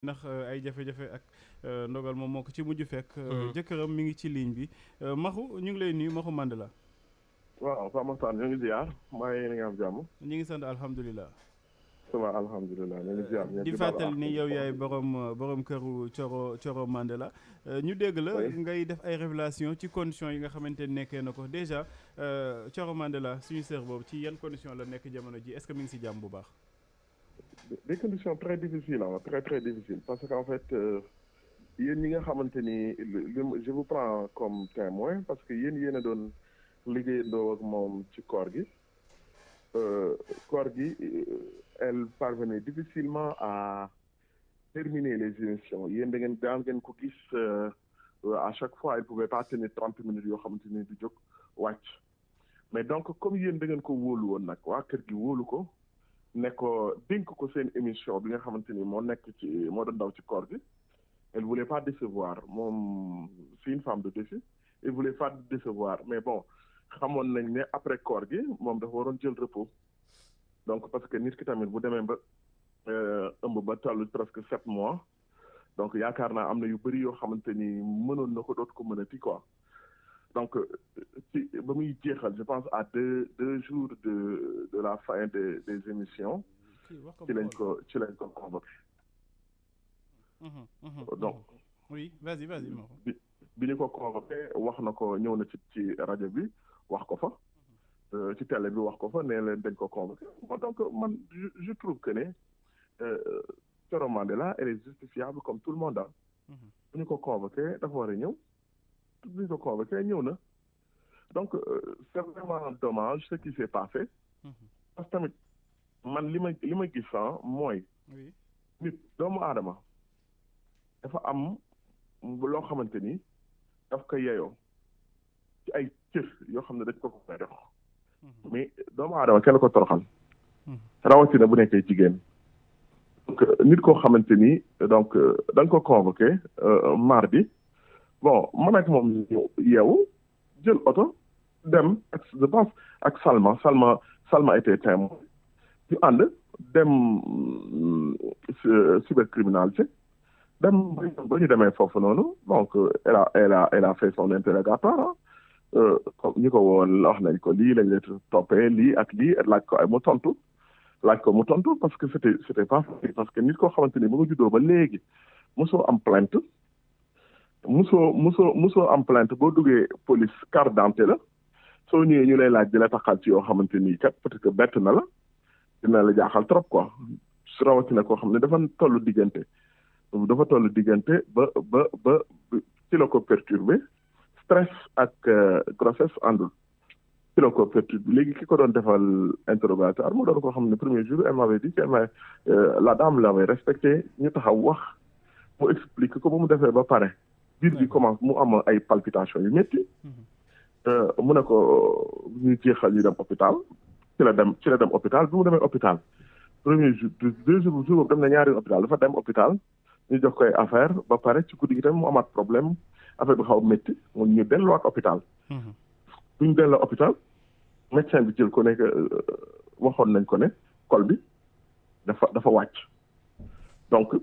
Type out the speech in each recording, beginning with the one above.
ndax ay jafe-jafe ak ndogal moom moo ko ci mujj fekk. jëkkëram mi ngi ci ligne bi Maxu ñu ngi lay nuyu Maxu Mandela. waaw Pape Makhtar ñu ngi ziar maa ngi nga am jàmm. ñu ngi sant alhamdulilah. sama alhamdulilah ñu ngi ziar. di fàttali ni yow yaay borom këru Coro Mandela ñu dégg la ngay def ay révélation ci conditions yi nga xamante ni nekkee na ko déjà Coro Mandela suñu sœur boobu ci yan conditions la nekk jamono ji est-ce que mi ngi si jàmm bu baax. Des conditions très difficiles très très difficiles parce qu'en fait yéen ñi nga xamante ni je vous prends comme témoin parce que yéen a doon liggéeyandoo ak moom ci koor gi elle parvenait difficilement à terminer les émissions yéen daan ngeen ko gis à chaque fois elle pouvait pas tenir 30 minutes yoo xamante ni du jóg wàcc mais donc comme yéen da ngeen ko wóolu woon nag waa kër gi wóolu ko ne ko dénk ko seen émission bi nga xamante ni moo doon daw ci koor gi elle voulait pas décevoir moom c'est une femme de défi elle voulait pas décevoir mais bon xamoon nañ ne après koor gi moom dafa waroon jël repos donc parce que nit ki tamit bu demee ba ëmb ba toll presque 7 mois donc yaakaar naa am na yu bëri yoo xamante ni mënoon na ko dootu ko mënati quoi donc ci ba muy jeexal je pense à deux jours de la fin des émissions ci lañ ko convoqué donc oui vas-y bi ñu ko convoqué wax na ko ñëw na ci rajo bi wax ko fa ci télé bi wax ko fa ne leen dañ ko convoqué donc man je trouve que ne Coro Mandela elle est justifiable comme tout le monde bu ñu ko convoqué dafa war a ñëw bu ñu ko convoqué ñëw na donc c'est vraiment dommage ce qui s'est passé parce que tamit man li ma gis mooy nit doomu aadama dafa am loo xamante ni daf ko yeyoo ci ay cër yoo xam ne dañ ko koy dox mais doomu aadama kenn ko toroxal rawatina bu nekkee jigéen donc nit koo xamante ni donc da nga ko convoqué mardi bon man ak moom yeewu jël oto dem ak je pense ak Salma était témoin ñu ànd dem cybercriminalité dem ba ñu demee foofu noonu donc elle a fait son interrogatoire comme ñi ko woon wax nañ ko lii lañ lay toppee lii ak lii laaj ko mu tontu parce que c'était pas facile parce que nit koo xamante ni ba nga juddoo ba léegi mosoo am plainte mosoo am plainte boo duggee police carte d'identité la soo ñëwee ñu lay laaj di la taxal ci yoo xamante ni kat peut-être que bett na la dina la jaaxal trop quoi su rawatina koo xam ne dafa tollu diggante ba ci la ko perturbé stress ak grossesse àndul ci la ko perturbé léegi ki ko doon defal interrogatoire mu doon koo xam ne premier jour elle m'avait dit que la dame l'avait respecté ñu taxaw wax mu explique ko ba mu defee ba pare biir bi commence mu am ay palpitations yu métti mu ne ko ñu jeexal ñu dem hôpital ci la dem hôpital bi mu demee hôpital premier jour deux jours boobu dem na ñaari hôpital dafa dem hôpital ñu jox koy affaire ba pare ci guddi gi tamit mu amaat problème affaire bi xaw a métti mu ñu delluwaat hôpital bu ñu delloo hôpital médecin bi jël ko ne waxoon nañ ko ne col bi dafa wàcc donc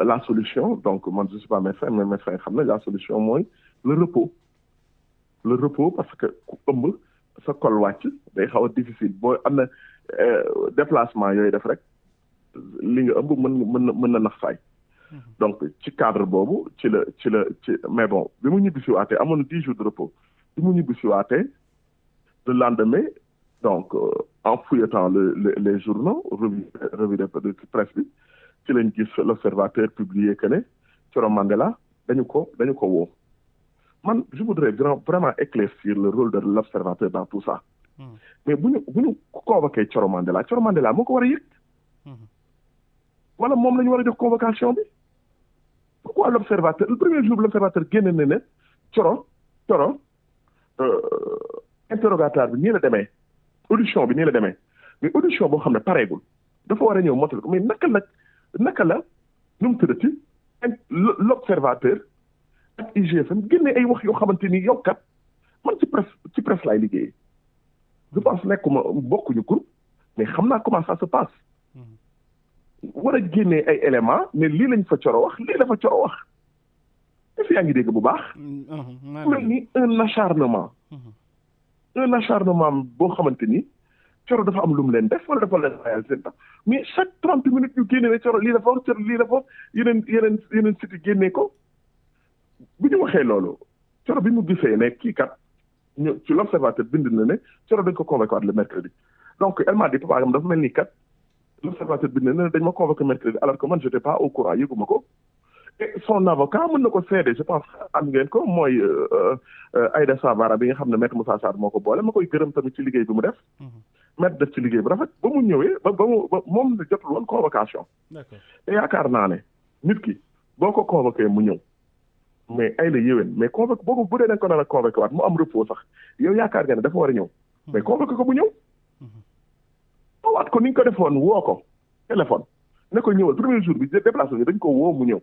la solution donc man je suis pas médecin mais médecin xam ne la solution mooy le repos parce que ku ëmb sa col wàcc day xaw a difficile boo am na déplacement yooyu def rek li nga ëmb mën na nax saay donc ci cadre boobu ci mais bon bi mu ñibbi si waatee amoon na 10 jours de repos bi mu ñibbi si waatee le lendemain donc en fouillant les journaux revue de presse bi ci lañ gis l'observateur publié que ne Coro Mandela dañu ko woo man je voudrais vraiment éclaircir le rôle de l'observateur dans tout ça mais bu ñu convoqué Coro Mandela moo ko war a yëg wala moom la ñu war a jox convocation bi pourquoi l'observateur le premier jour l'observateur génne na ne Coro interrogatoire bi nii la demee audition bi nii la demee mais audition boo xam ne pareegul dafa war a ñëw motal ko mais naka la nu mu tëddati l'observateur ak IGFM génne ay wax yoo xamante ni yow kat man ci presse laay liggéeyee je pense nekkuma bokkuñu groupe mais xam naa comment ça se passe war a génnee ay éléments ne lii lañ fa Coro wax lii la fa Coro wax est-ce que yaa ngi dégg bu baax. mel ni un acharnement boo xamante ni Coro dafa am lu mu leen def wala dafa leen fayal seen tax mais chaque 30 minutes ñu génne ne Coro lii la fa wax Coro lii la fa wax yeneen site génnee ko bu ñu waxee loolu Coro bi mu gisee ne kii kat ñu ci l'observateur bind na ne Coro dañ ko convoqué waat le mercredi donc elle m'a dit papa am dafa mel ni kat l'observateur bind na ne dañ ma convoqué mercredi alors que man j'étais pas au courant yëguma ko et son avocat mën na ko seede je pense am ngeen ko mooy Aïda Savara bi nga xam ne maître Moussa Sarr moo ko boole ma koy gërëm tamit ci liggéey bi mu def maître def ci liggéey bi rafet ba mu ñëwee ba moom la jotul woon convocation te yaakaar naa ne nit ki boo ko convoqué mu ñëw mais ay la yéwén mais convoqué boobu bu dee da nga ko nar a convoqué waat mu am repos sax yow yaakaar nga ne dafa war a ñëw mais convoqué ko mu ñëw waat ko ni nga ko defoon woo ko téléphone ne ko ñëwal premier jour bi déplacé dañ ko woo mu ñëw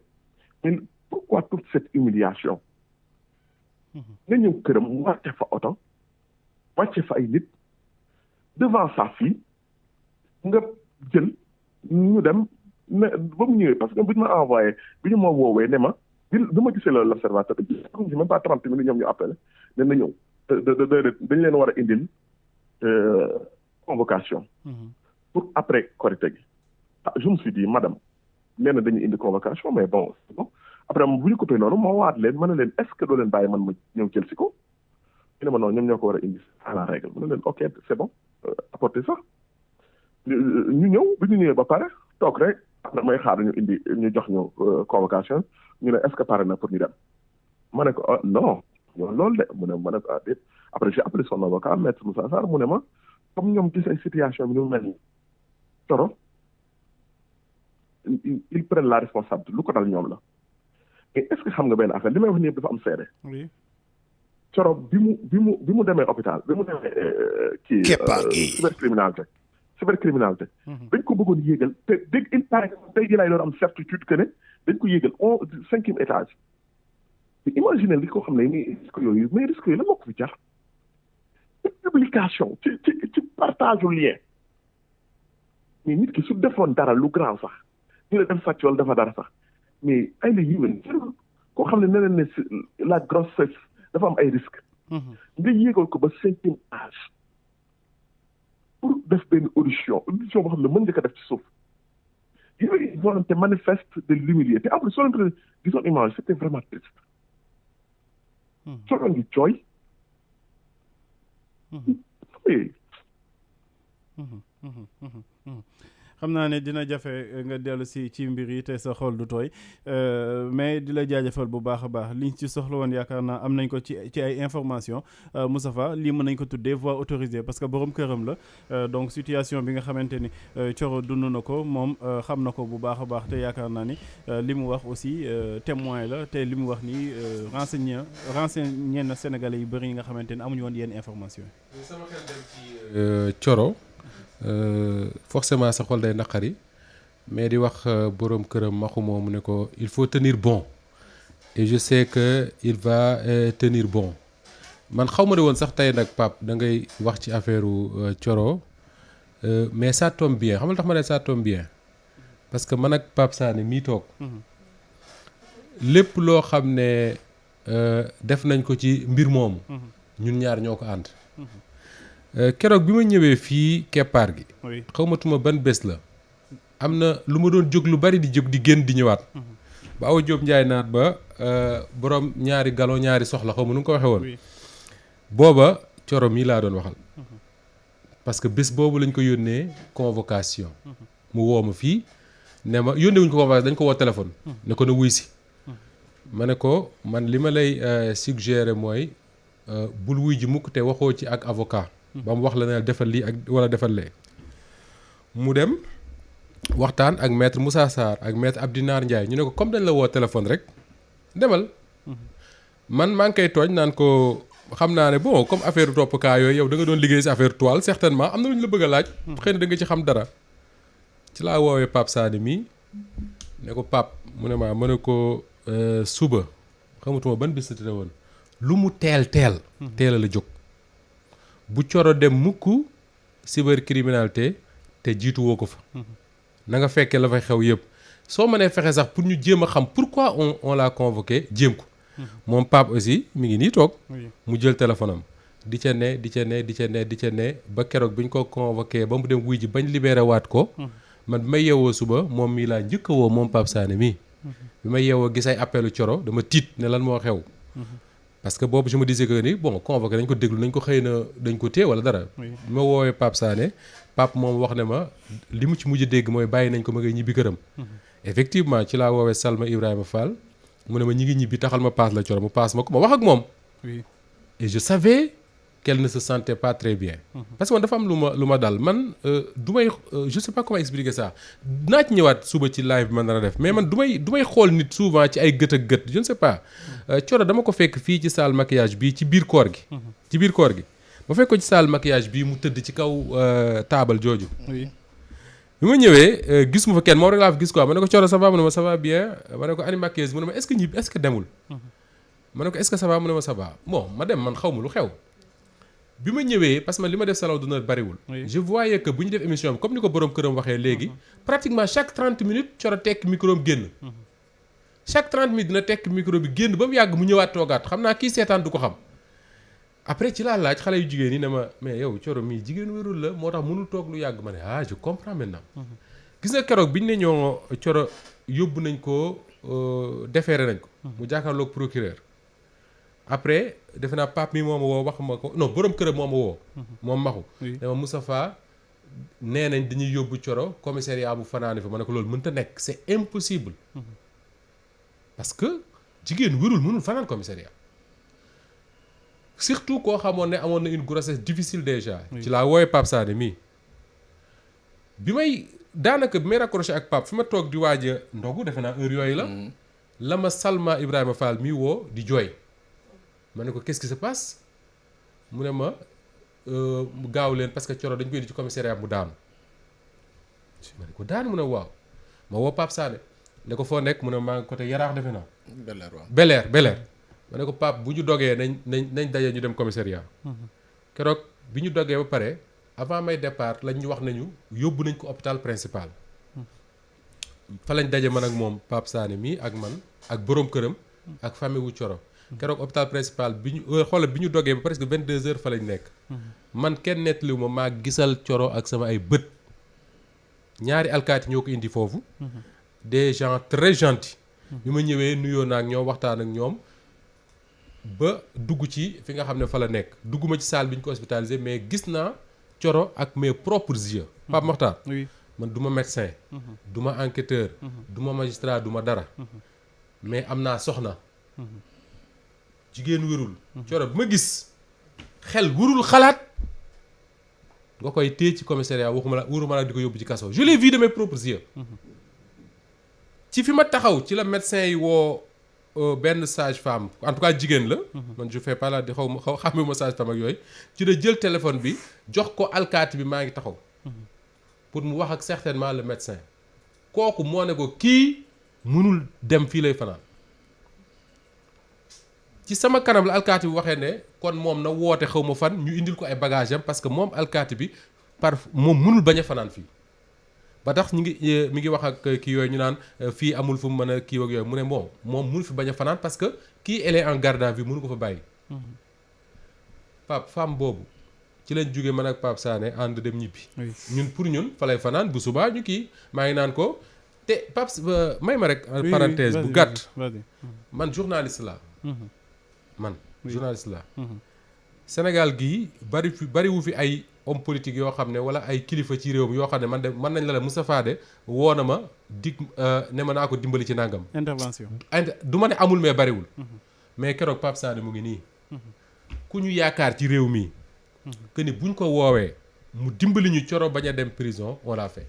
mais pourquoi toute cette humiliation nga ñëw këram wàcce fa oto wàcce fa ay nit devant sa fille nga jël ñu dem ne ba mu ñëwee parce que bu ñu ma envoyé bi ñu ma woowee ne ma bi ma gisee la l'observateur bi même pas 30 minutes ñoom ñu appelé ne na ñëw dañ leen war a indil convocation pour après Korité gi je me suis dit madame nee na dañuy indi convocation mais bon c'est bon après bu ñu coupé noonu moo waat leen ma ne leen est-ce que doo leen bàyyi man ma ñëw jël si ko ñu ne ma non ñoom ñoo ko war a indi à la règle ma ne leen ok c'est bon apportez ça ñu ñëw bi ñu ñëwee ba pare toog rek après may xaar ñu indi ñu jox ñu convocation ñu ne est-ce que pare na pour ñu dem ma ne ko non ñoom loolu de mu ne ma ne ko déet après j'ai appelé son avocat maître Moussa Sarr mu ne ma comme ñoom gis ay situation bi ni mu mel ni Coro ils prennent la responsabilité lu ko dal ñoom la et est-ce que xam nga benn affaire li may wax nii dafa am seede. oui Coro bi mu demee hôpital bi mu demee kii. cybercriminalité. dañ ko bëggoon yéegal te dégg il paraît que tey jii laay doon am certitude que ne dañ ko yéegal 5e étage. mais imaginer li ko xam ne nii risque yooyu mais risque yooyu la moo ko fi jar. ci publication ci partage lien. mais nit ki su defoon dara lu grand sax ñu ne def sàcc wala dafa dara sax mais ay la yiwén koo xam ne ne leen ne la grossesse dafa am ay risques. nga yéegal ko ba 5e âge pour def benn audition boo xam ne mën nga ko def ci suuf yooyu volonté manifeste de l'humilier te après soo leen gisoon image c'était vraiment triste. soo ngi jooy. xam naa ne dina jafe nga dellu si ci mbir yi te sa xol du tooy mais di la jaajëfal bu baax a baax liñ ci soxla woon yaakaar naa am nañ ko ci ay information Moustapha lii mën nañ ko tuddee voix autorisée parce que borom këram la donc situation bi nga xamante ni Coro dund na ko moom xam na ko bu baax a baax te yaakaar naa ni li mu wax aussi témoin la te li mu wax nii renseigné na Sénégalais yu bëri yi nga xamante ni amuñu woon yenn information yi. sama xel dem ci Coro. Forcément sa xol day naqari mais di wax borom këram maxu moomu ne ko il faut tenir bon et je sais que il va tenir bon man xaw ma ne woon sax tey nag Pape da ngay wax ci affaire Coro mais ça tombe bien xam nga tax ma ne ça tombe bien parce que man ak Pape Sané mii toog lépp loo xam ne def nañ ko ci mbir moomu ñun ñaar ñoo ko ànd keroog bi ma ñëwee fii keppaar gi xawmatuma ban bés la am na lu ma doon jóg lu bari di jóg di génn di ñëwaat ba Awa Diop Njaay naat ba borom ñaari galon ñaari soxla xaw ma nu nga ko waxee woon booba Coro mii laa doon waxal parce que bés boobu lañ ko yónnee convocation mu woo ma fii ne ma yónnee wuñ ko convocation dañ ko woo téléphone ne ko na wuy si ma ne ko man li ma lay suggérer mooy bul wuy ji mukk te waxoo ci ak avocat ba mu wax la ne defal lii ak wala defal lee mu dem waxtaan ak maître Moussa Sarr ak maître Abdinar Ndiaye ñu ne ko comme dañ la woo téléphone rek demal man maa ngi koy tooñ naan ko xam naa ne bon comme affaire topp kaa yooyu yow da nga doon liggéey si affaire toile certainement am na lu ñu la bëgg a laaj xëy na da nga ci xam dara ci laa woowee Pape Sané mii ne ko Pape mu ne ma ne ko suba xamatuma ban bis la woon lu mu teel la jóg bu Coro dem mukk cybercriminalité te jiitu woo ko fa na nga fekkee la fay xew yëpp soo mënee fexe sax pour ñu jéem a xam pourquoi on l'a convoqué jéem ko moom Pape aussi mi ngi nii toog mu jël téléphone am di ca ne ba keroog bi ñu ko convoqué ba mu dem wuy ji bañ libéré waat ko man bi may yeewoo suba moom mii laa njëkk a woo moom Pape Sané mii bi may yeewoo gis ay appelu Coro dama tiit ne lan moo xew parce que boobu je me disais que ni bon convoqué dañ ko déglu nañ ko xëy na dañ ko téye wala dara bi ma woowee Pape Sané Pape moom wax ne ma li mu ci mujj dégg mooy bàyyi nañ ko ma ngay ñibbi këram effectivement ci laa woowee Salma Ibrahima Fall mu ne ma ñi ngi ñibbi taxal ma paas la Coro mu paas ma ko ma wax ak moom et je savais qu'elle ne se sentait pas très bien parce que man dafa am lu ma dal man du may je sais pas comment expliquer ça naa ci ñëwaat suba ci live bi man dana def mais man du may xool nit souvent ci ay gët ak gët je ne sais pas Coro dama ko fekk fii ci salle maquillage bi ci biir koor gi ma fekk ko ci salle maquillage bii mu tëdd ci kaw taabal jooju bi ma ñëwee gis mu fa kenn moom rek laa fi gis quoi ma ne ko Coro ça va mu ne ma ça va bien ma ne ko ani maquilleuse mu ne ma est-ce que ñibbi est-ce que demul ma ne ko est-ce que ça va mu ne ma ça va bon ma dem man xaw ma lu xew bi ma ñëwee parce que man li ma def salon d'honneur bariwul je voyais que bu ñu def émission bi comme ni ko boroom këram waxee léegi pratiquement chaque 30 minutes Coro tekk micro am génn chaque 30 minutes dina tekk micro bi génn ba mu yàgg mu ñëwaat toogaat xam naa kii seetaan du ko xam après ci laa laaj xale yu jigéen ñi ne ma mais yow Coro mii jigéen wérul la moo tax mënul toog lu yàgg ma ne ah je comprends maintenant gis nga keroog bi ñu ne ñoo Coro yóbbu nañ ko déféré nañ ko mu jàkkaarloog procureur après defe naa Pape mi moo ma woo wax ma ko non borom këram moo ma woo moom maxu dama Moustapha nee nañ dañuy yóbbu Coro commissariat bu fanaane fa ma ne ko loolu mënta nekk c'est impossible parce que jigéen wérul mënul fanaan commissariat surtout koo xamoon ne amoon na une grossesse difficile déjà ci laa woowe Pape Sané mii bi may daanaka bi may raccroché ak Pape fi ma toog di waaj a ndogu defe naa heure yooyu la ma Salma Ibrahima Fall mii woo di jooy ma ne ko qu'est-ce qui se passe mu ne ma mu gaaw leen parce que Coro dañ koy indi ci commissariat mu daanu ma ne ko daanu mu ne waaw ma woo Pape Sané ne ko foo nekk mu ne maa ngi côté Yaraax defe naa Bel Air ma ne ko Pape bu ñu dogee nañ daje ñu dem commissariat keroog bi ñu dogee ba pare avant may départ lañ ñu wax nañu yóbbu nañ ko hôpital principal fa lañ daje man ak moom Pape Sané mii ak man ak boroom këram ak famille wu Coro keroog hôpital principal bi ñu xoolal bi ñu dogee ba presque 22 heures fa lañ nekk man kenn nettaliwu ma maa gisal Coro ak sama ay bët ñaari alkaati ñoo ko indi foofu des gens très gentils bi ma ñëwee nuyoo naa ak ñoom waxtaan ak ñoom ba dugg ci fi nga xam ne fa la nekk dugguma ci salle bi ñu ko hospitalisé mais gis naa Coro ak mes propres yeux Pape Mokhtar man du ma médecin du ma enquêteur du ma magistrat du ma dara mais am naa soxna jigéen wérul Coro bi ma gis xel wurul xalaat nga koy téye ci commissariat wuruma la di ko yóbbu ci kaso je l'ai vu de mes propres yeux ci fi ma taxaw ci la médecin yi woo benn sage-femme en tout cas jigéen la man je fais pas la di xamuma sage-femme ak yooyu ci la jël téléphone bi jox ko alkaati bi maa ngi taxaw pour mu wax ak certainement le médecin kooku moo ne ko kii mënul dem fii lay fanaan ci sama kanam la alkaati bi waxee ne kon moom na woote xaw ma fan ñu indil ko ay bagage am parce que moom alkaati bi moom mënul bañ a fanaan fii ba tax mi ngi wax ak kii yooyu ñu naan fii amul fu mu mën a kii ak yooyu mu ne moom mënu fi bañ a fanaan parce que kii elle est en garde à vue mënu ko fa bàyyi Pape femme boobu ci lañ jóge man ak Pape Sané ànd dem ñibbi ñun pour ñun fa lay fanaan bu subaa ñu kii maa ngi naan ko te Pape may ma rek parenthèse bu gàtt man journaliste la man journaliste la Sénégal gii bariwu fi ay homme politique yoo xam ne wala ay kilifa ci réew mi yoo xam ne mën nañ la Moustapha de woo na ma dig ne ma naa ko dimbali ci nangam intervention du ma ne amul mais bariwul mais keroog Pape Sané mu ngi nii ku ñu yaakaar ci réew mi que ni buñ ko woowee mu dimbali ñu Coro bañ a dem prison on l'a fait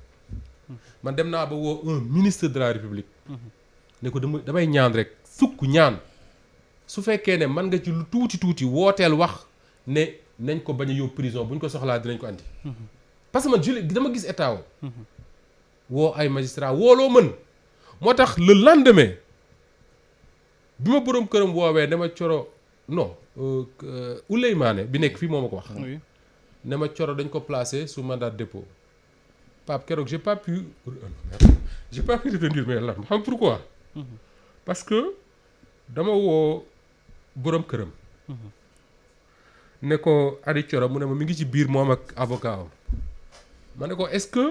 man dem naa ba woo un ministre de la République ne ko damay ñaan rek sukk ñaan su fekkee ne mën nga ci lu tuuti wooteel wax ne nañ ko bañ a yóbbu prison buñ ko soxlaa dinañ ko andi parce que man dama gis état woo ay magistrat wooloo mën moo tax le lendemain bi ma boroom këram woowee ne ma Coro non Ouleye Mané bi nekk fii moo ma ko wax ne ma Coro dañ ko placé sous mandat de dépôt Pape keroog j'ai pas pu retenir mais lan xam pourquoi. Parce que dama woo borom këram. ne ko Adi Thioro mu ne ma mi ngi ci biir moom ak avocat am ma ne ko est-ce que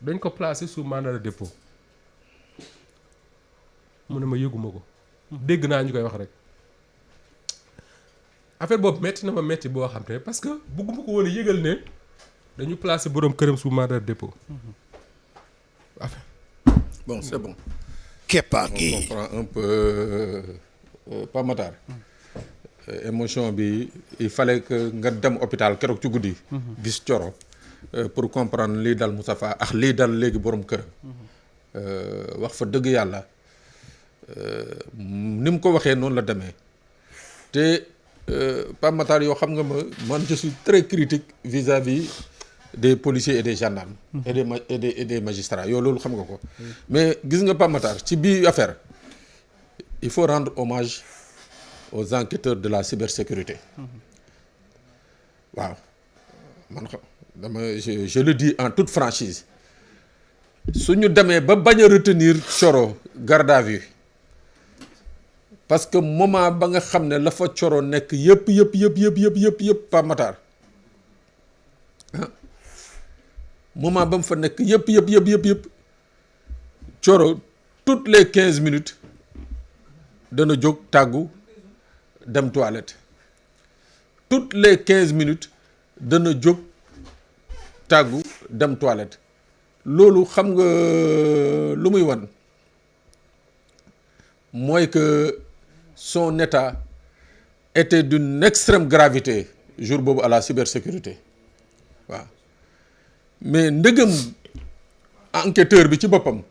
dañ ko placer sous mandat de dépôt mu ne ma yëguma ko. dégg naa ñu koy wax rek. affaire boobu metti na ma metti boo xam te parce que bëgguma ko woon a yëgal ne dañu placer borom këram sous mandat de dépôt. Bon, c'est bon. Keppaar gi On comprend un peu Pape Matar. Émotion bi il fallait que nga dem hôpital keroog ci guddi. gis Thioro pour comprendre lii dal Moustapha ak lii dal léegi borom këram. wax fa dëgg yàlla ni mu ko waxee noonu la demee te Pape Matar yoo xam nga ma man je suis très critique vis-à-vis des policiers et des gendarmes. et des magistrats yow loolu xam nga ko. mais gis nga Pape Matar ci bii affaire il faut rendre hommage aux enquêteurs de la cybersécurité. waaw man je le dis en toute franchise su ñu demee ba bañ a retenir Thioro garde à vue parce que moment ba nga xam ne la fa Thioro nekk yëpp Pape Matar moment ba mu fa nekk yëpp Thioro toutes les 15 minutes dana jóg tàggu dem toilette toutes les 15 minutes dana jóg tàggu dem toilette loolu xam nga lu muy wan mooy que son état était d'une extrême gravité jour boobu à la cybersécurité waaw mais ndëgëm enquêteur bi ci boppam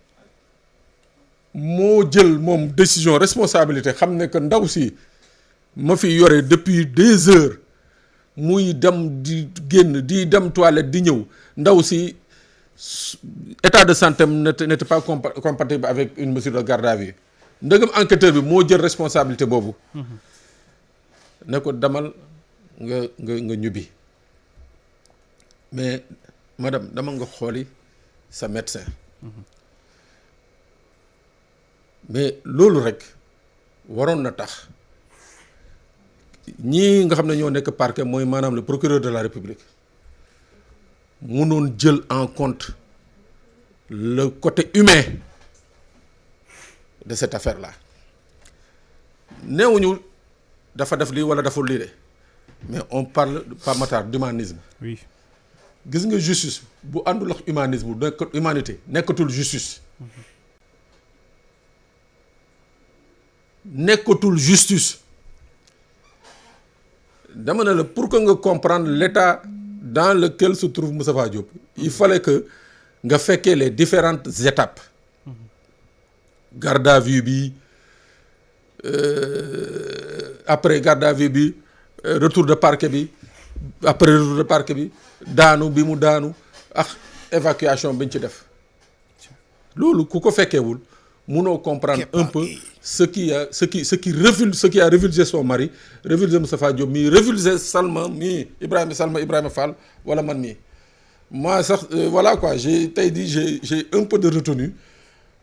moo jël moom décision responsabilité xam ne que ndaw si ma fi yore depuis des heures muy dem di génn di dem toilette di ñëw ndaw si état de santé n'était pas compatible avec une mesure de garde à vue ndëgëm enquêteur bi moo jël responsabilité boobu ne ko demal nga ñubbi mais madame dama nga xooli sa médecin mais loolu rek waroon na tax ñii nga xam ne ñoo nekk parquet mooy maanaam le procureur de la République mënoon jël en compte le côté humain de cette affaire là neewuñu dafa def lii wala daful lii de mais on parle Pape Matar d'humanisme. Oui. gis nga justice bu àndul ak humanisme nekk humanité nekkatul justice. nekkatul justice. dama ne la pour que nga comprendre l'état dans lequel se trouve Moustapha Diop il fallait que nga fekkee les différentes étapes garde à vue bi après garde à vue bi retour de parquet bi après retour de parquet bi daanu bi mu daanu ak évacuation bi ñu ci def loolu ku ko fekkeewul munoo comprendre un peu ce qui a révulsé son mari révulsé Moustapha Diop mii révulsé Salma mii Ibrahima Fall wala man mii moi sax voilà quoi j'ai un peu de retenue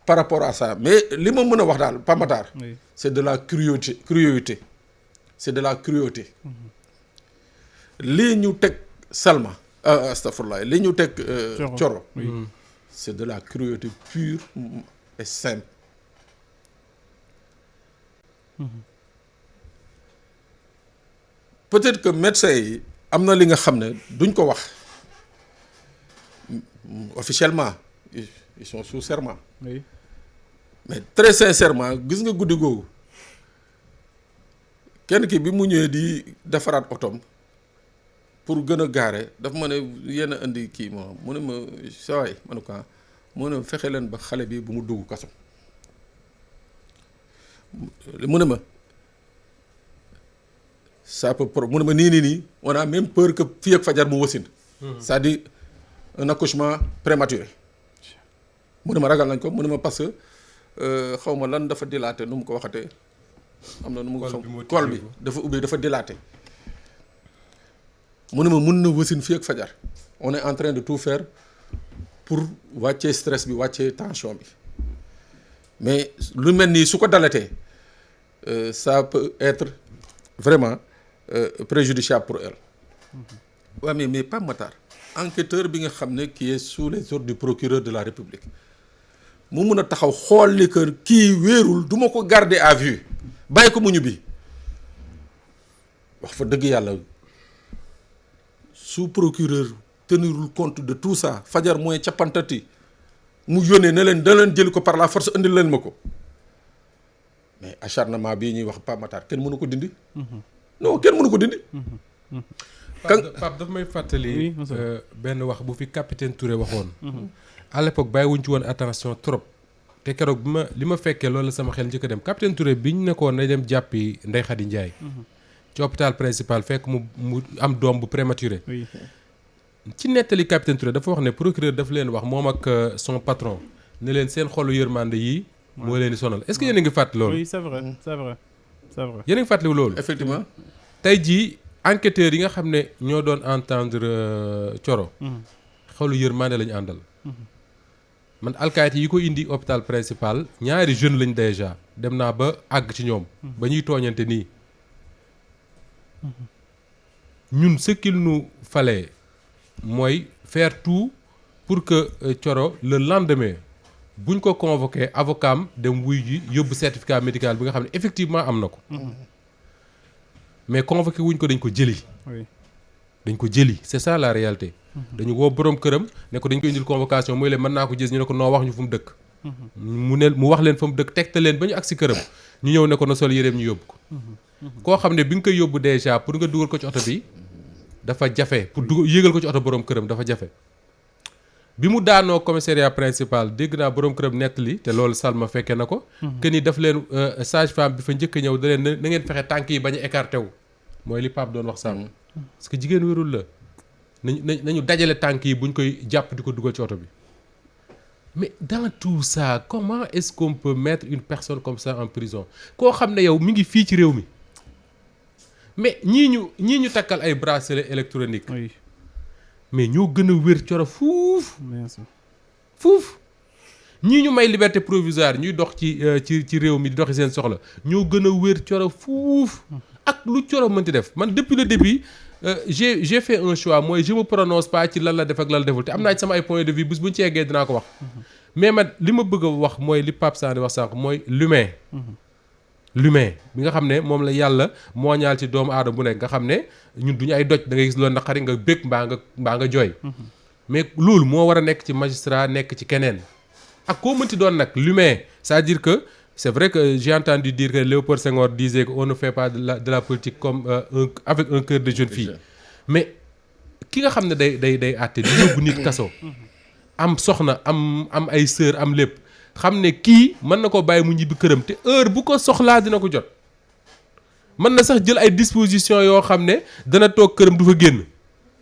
par rapport à ça mais li ma mën a wax daal Pape Matar c'est de la cruauté c'est de la cruauté lii ñu teg Salma astafurlah lii ñu teg Thioro c'est de la cruauté pure et simple. Peut-être que médecins yi am na li nga xam ne duñ ko wax officiellement ils sont sous serment. Oui. mais très sincèrement gis nga guddi googu kenn ki bi mu ñëwee di defaraat otom pour gën a gaare daf ma ne yenn indi kii moom mu ne ma sawaay ma ne ko mu ne fexe leen ba xale bi bu mu dugg kaso mu ne ma ça peut mu ne ma nii on a même peur que fii ak fajar mu wasin c'est-à-dire un accouchement prématuré mu ne ma ragal nañ ko mu ne ma parce que xaw ma lan dafa dilaté nu mu ko waxatee am na nu mu xam col bi dafa ubbi dafa dilaté mu ne ma mun na wasin fii ak fajar on est en train de tout faire pour wàccee stress bi wàccee tension bi mais lu mel nii su ko dalatee ça peut être vraiment préjudiciable pour elle. waaw mais Pape Matar enquêteur bi nga xam ne qui est sous les ordres du procureur de la République mu mun a taxaw xool ni que kii wéerul du ma ko garder à vue bàyyi ko mu ñibbi wax fa dëgg yàlla sous procureur tenirul compte de tout ça fajar mooy cappantati mu yónnee na leen da leen jëli ko par la force indil leen ma ko mais acharnement bii ñuy wax Pape Matar kenn mënu ko dindi. non kenn mënu ko dindi. Pape daf may fàttali benn wax bu fi capitaine Touré waxoon. à l'époque bàyyiwuñ ci woon attention trop te keroog li ma fekkee loolu la sama xel njëkk a dem capitaine Touré bi ñu nekkoon na dem jàppi Ndeye Khady Ndiaye. ci hôpital principal fekk mu am doom bu prématuré. ci nettali capitaine Touré dafa wax ne procureur daf leen wax moom ak son patron ne leen seen xolu yërmande yii. moo leen di sonal est-ce que yéen a ngi fàttali loolu. oui c'est vrai c'est vrai c'est vrai. yéen a ngi fàttali loolu. effectivement. tey jii enquêteurs yi nga xam ne ñoo doon entendre Thioro. xolu yërmande la ñu àndal. man alkaati yi ko indi hôpital principal ñaari jeune lañ déjà dem naa ba àgg ci ñoom. ba ñuy tooñante nii. ñun ce qu'il nous fallait mooy faire tout pour que Thioro le lendemain buñ ko convoqué avocat am dem wuy ji yóbbu certificat médical bi nga xam ne effectivement am na ko. mais convoqué wuñ ko dañ ko jëli. dañ ko jëli c'est ça la réalité. dañu woo borom këram ne ko dañ ko indil convocation mooy leen mën naa ko gis ñu ne ko noo wax ñu fu mu dëkk. mu wax leen fa mu dëkk tegtal leen ba ñu agsi këram ñu ñëw ne ko na sol yéreem ñu yóbbu ko. koo xam ne bi nga koy yóbbu déjà pour nga dugal ko ci oto bi dafa jafe pour yéegal ko ci oto borom këram dafa jafe. bi mu daanoo commissariat principal dégg naa borom këram nettali te loolu Salma fekkee na ko. que ni daf leen sage-femme bi fa njëkk a ñëw da leen na ngeen fexe tànk yi bañ a écarté wu mooy li Pape doon wax sànq. parce que jigéen wérul la nañu dajale tànk yi buñ koy jàpp di ko dugal ci oto bi. mais dans tout ça comment est-ce qu'on peut mettre une personne comme ça en prison koo xam ne yow mi ngi fii ci réew mi mais ñii ñu takkal ay bracelet électronique. oui. mais ñoo gën a wér Thioro fuuf. merci. fuuf ñii ñu may liberté provisoire ñuy dox ci réew mi di doxi seen soxla ñoo gën a wér Thioro fuuf. ak lu Thioro mënti def man depuis le début j'ai fait un choix mooy je me prononce pas ci lan la def ak lan la deful te am naa ci sama ay points de vue bés bu ñu ci yeggee dinaa ko wax. mais man li ma bëgg a wax mooy li Pape Sané wax sànq mooy l'humain bi nga xam ne moom la yàlla moo ñaal ci doomu aadama bu nekk nga xam ne ñun duñu ay doj da ngay gis loolu naqari nga bëgg mbaa nga jooy. mais loolu moo war a nekk ci magistrat nekk ci keneen ak koo mënti doon nag l'humain c'est-à-dire que c'est vrai que j'ai entendu dire que Léopold Senghor disait qu'on ne fait pas de la politique comme avec un cœur de jeune fille mais ki nga xam ne day àtte di yóbbu nit kaso am soxna am ay sœur am lépp xam ne kii mën na ko bàyyi mu ñibbi këram te heure bu ko soxlaa dina ko jot mën na sax jël ay dispositions yoo xam ne dana toog këram du fa génn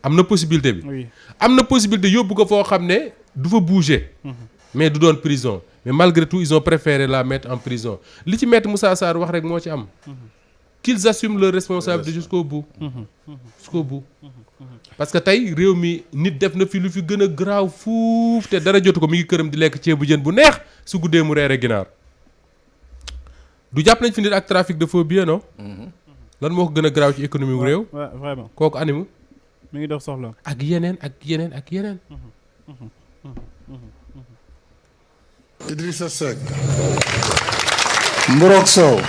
am na possibilité bi am na possibilité yóbbu ko foo xam ne du fa bouger mais du doon prison mais malgré tout ils ont préféré la mettre en prison li ci maître Moussa Sarr wax rek moo ci am qu'ils assument leur responsabilité jusqu'au bout parce que tey réew mi nit def na fi lu fi gën a garaaw fuuf te dara jotu ko mi ngi këram di lekk ceebu jën bu neex su guddee mu reere ginaar du jàpp nañ fi nit ak trafic de faux billets non lan moo ko gën a garaaw ci économie wu réew vraiment kooku animu mi ngi dox soxla ak yeneen ak yeneen ak yeneen Idrissa Seck Mburok Sow